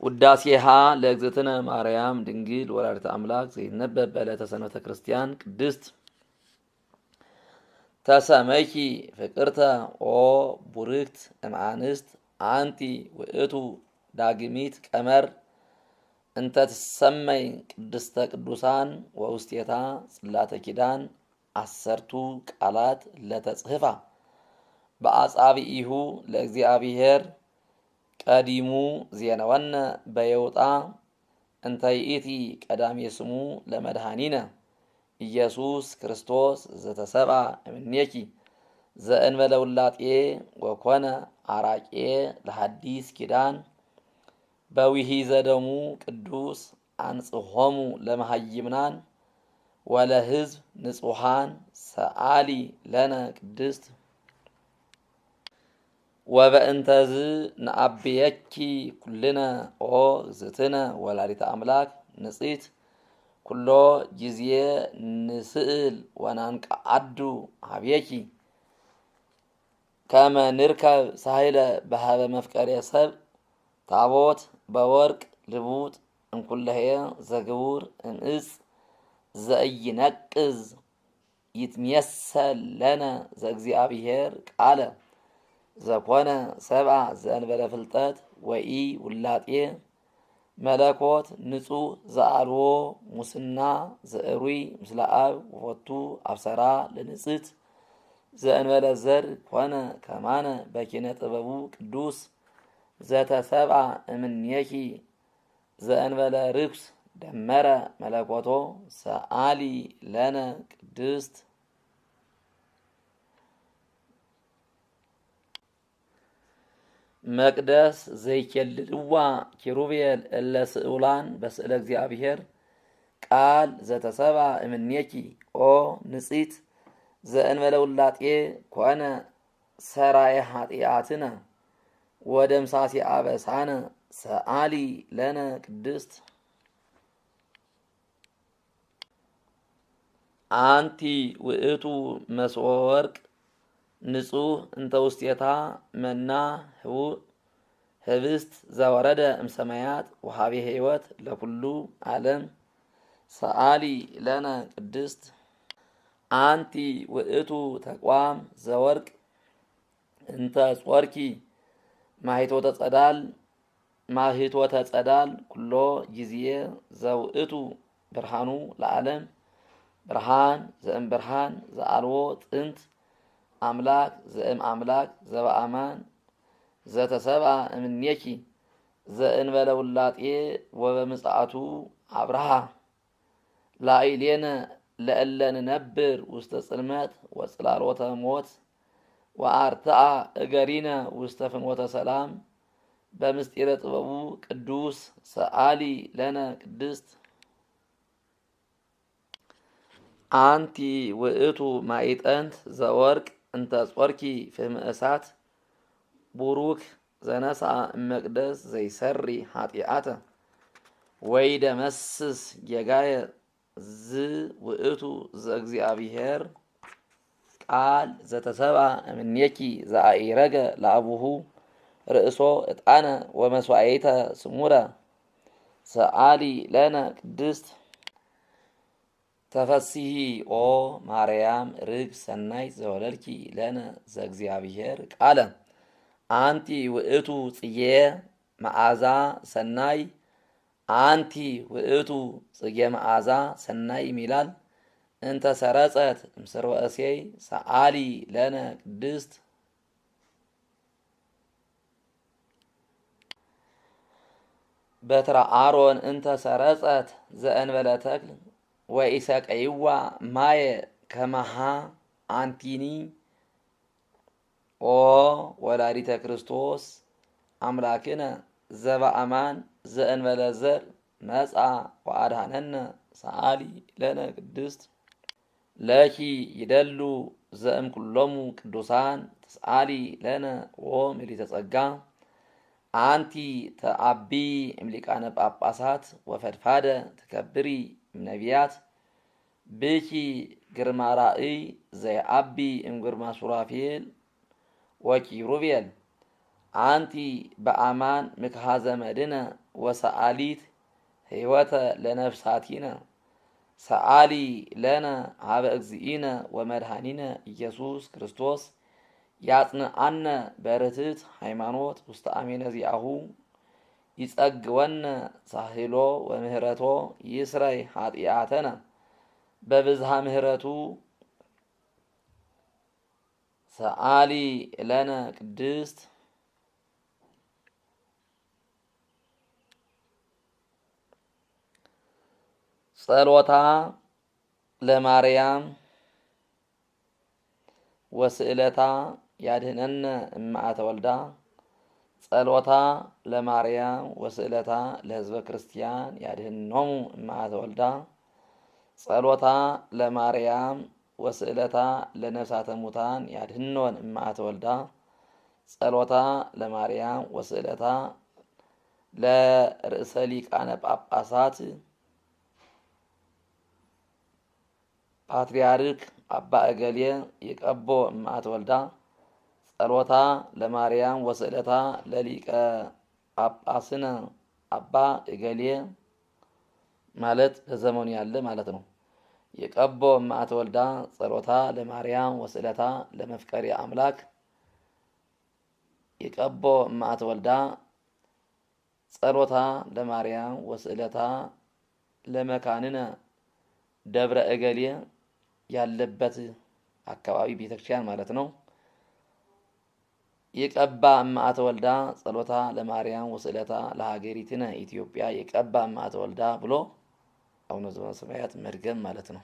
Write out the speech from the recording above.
ውዳሴሃ ለእግዝእትነ ማርያም ድንግል ወላዲተ አምላክ ዘይነበብ በዕለተ ሰንበተ ክርስቲያን ቅድስት። ተሰመይኪ ፍቅርተ ኦ ቡርክት እምአንስት፣ አንቲ ውእቱ ዳግሚት ቀመር እንተ ትሰመይ ቅድስተ ቅዱሳን፣ ወውስቴታ ጽላተ ኪዳን 10ቱ ቃላት ለተጽህፋ በአጻብኢሁ ለእግዚአብሔር ቀዲሙ ዜነወነ በየውጣ፣ እንተ ይእቲ ቀዳሜ ስሙ ለመድኃኒነ ኢየሱስ ክርስቶስ ዘተሰብአ እምኔኪ ዘእንበለ ውላጤ ወኮነ አራቄ ለሐዲስ ኪዳን በውሂዘ ደሙ ቅዱስ አንጽሖሙ ለመሃይምናን ወለሕዝብ ንጹሃን፣ ሰአሊ ለነ ቅድስት። ወበእንተዝ ንአብየኪ ኩልነ ኦ እግዝእትነ ወላዲተ አምላክ ንጽሕት፣ ኩሎ ጊዜ ንስእል ወናንቀዓዱ ሀቤኪ ከመ ንርከብ ሳህለ በሃበ መፍቀሬ ሰብ ታቦት በወርቅ ልቡጥ እንኩለሄ ዘግቡር እምዕፅ ዘኢይነቅዝ ይትሜሰል ለነ ዘእግዚአብሔር ቃለ ዘኮነ ሰብአ ዘእንበለ ፍልጠት ወኢ ውላጤ፣ መለኮት ንጹህ ዘአልቦ ሙስና ዘእሩይ ምስለ አብ ወፈቱ አብሰራ ለንጽሕት፣ ዘእንበለ ዘር ኮነ ከማነ በኪነ ጥበቡ ቅዱስ ዘተሰብአ እምኔኪ ዘእንበለ ርኩስ ደመረ መለኮቶ፣ ሰአሊ ለነ ቅድስት። መቅደስ ዘይኬልልዋ ኪሩቤል እለ ስእውላን በስእለ እግዚአብሔር ቃል ዘተሰብአ እምኔኪ ኦ ንጽሕት ዘእንበለ ውላጤ ኮነ ሰራየ ኃጢአትነ ወደምሳሴ አበሳነ፣ ሰአሊ ለነ ቅድስት። አንቲ ውእቱ መስወ ወርቅ ንጹህ እንተ ውስቴታ መና ህቡእ ህብስት ዘወረደ እምሰማያት ወሃቤ ሕይወት ለኩሉ ዓለም፣ ሰአሊ ለነ ቅድስት። አንቲ ውእቱ ተቋም ዘወርቅ እንተ ጾርኪ ማሂቶተ ጸዳል ማሂቶተ ጸዳል ኩሎ ጊዜ ዘውእቱ ብርሃኑ ለዓለም፣ ብርሃን ዘእም ብርሃን ዘአልቦ ጥንት፣ አምላክ ዘእም አምላክ ዘበአማን ዘተሰብአ እምኔኪ ዘእንበለ ውላጤ ወበምጽአቱ አብርሃ ላዕሌነ ለእለ ንነብር ውስተ ጽልመት ወጽላሎተ ሞት ወአርትአ እገሪነ ውስተ ፍኖተ ሰላም በምስጢረ ጥበቡ ቅዱስ፣ ሰአሊ ለነ ቅድስት። አንቲ ውእቱ ማዕጠንት ዘወርቅ እንተ ጾርኪ ፍህመ እሳት ቡሩክ ዘነስአ እመቅደስ ዘይሰሪ ኃጢአተ ወይደመስስ ጌጋየ፣ ዝ ውእቱ ዘእግዚአብሔር ቃል ዘተሰብአ እምኔኪ ዘአኢረገ ለአቡሁ ርእሶ ዕጣነ ወመስዋዕተ ስሙረ፣ ሰአሊ ለነ ቅድስት። ተፈሲሂ ኦ ማርያም ርግብ ሰናይ ዘወለድኪ ለነ ዘእግዚአብሔር ቃለ፣ አንቲ ውእቱ ጽጌ መዓዛ ሰናይ፣ አንቲ ውእቱ ጽጌ መዓዛ ሰናይ ሚላል እንተ ሰረጸት እምስርወ እሴይ፣ ሰአሊ ለነ ቅድስት። በትረ አሮን እንተ ሰረጸት ዘእንበለ ተክል ወኢሰቀይዋ ማየ ከመሃ አንቲኒ ኦ ወላዲተ ክርስቶስ አምላክነ ዘበአማን ዘእንበለ ዘር መጻ ወአድኀነነ፣ ሰአሊ ለነ ቅድስት። ለኪ ይደሉ ዘእምኩሎሙ ቅዱሳን ትስአሊ ለነ ኦ ምልዕተ ጸጋ፣ አንቲ ተአቢ እምሊቃነ ጳጳሳት ወፈድፋደ ትከብሪ እምነቢያት፣ ብኪ ግርማ ራእይ ዘይአቢ እምግርማ ሱራፌል ወኪሩቤል፣ አንቲ በአማን ምክሃ ዘመድነ ወሰአሊት ሕይወተ ለነፍሳቲነ ሰአሊ ለነ ሀበ እግዚኢነ ወመድኃኒነ ኢየሱስ ክርስቶስ ያጽንአነ በርትዕት ሃይማኖት ውስተ አሜነ ዚአሁ ይጸግወነ ሳህሎ ወምህረቶ ይስረይ ኃጢአተነ በብዝሃ ምህረቱ ሰአሊ ለነ ቅድስት። ጸሎታ ለማርያም ወስእለታ ያድህነነ እምአተ ወልዳ። ጸሎታ ለማርያም ወስእለታ ለሕዝበ ክርስቲያን ያድህኖሙ እምአተ ወልዳ። ጸሎታ ለማርያም ወስእለታ ለነፍሳተ ሙታን ያድህኖን እምአተ ወልዳ። ጸሎታ ለማርያም ወስእለታ ለርእሰ ሊቃነ ጳጳሳት ፓትርያርክ አባ እገሌ ይቀቦ እምአተ ወልዳ። ጸሎታ ለማርያም ወስእለታ ለሊቀ ጳጳስነ አባ እገሌ ማለት በዘመኑ ያለ ማለት ነው። ይቀቦ እምአተ ወልዳ። ጸሎታ ለማርያም ወስእለታ ለመፍቀሪ አምላክ ይቀቦ እምአተ ወልዳ። ጸሎታ ለማርያም ወስእለታ ለመካንነ ደብረ እገሌ ያለበት አካባቢ ቤተክርስቲያን ማለት ነው። ይቀባ እምአተ ወልዳ። ጸሎታ ለማርያም ወስእለታ ለሀገሪትነ ኢትዮጵያ ይቀባ እምአተ ወልዳ ብሎ አቡነ ዘበሰማያት መድገም ማለት ነው።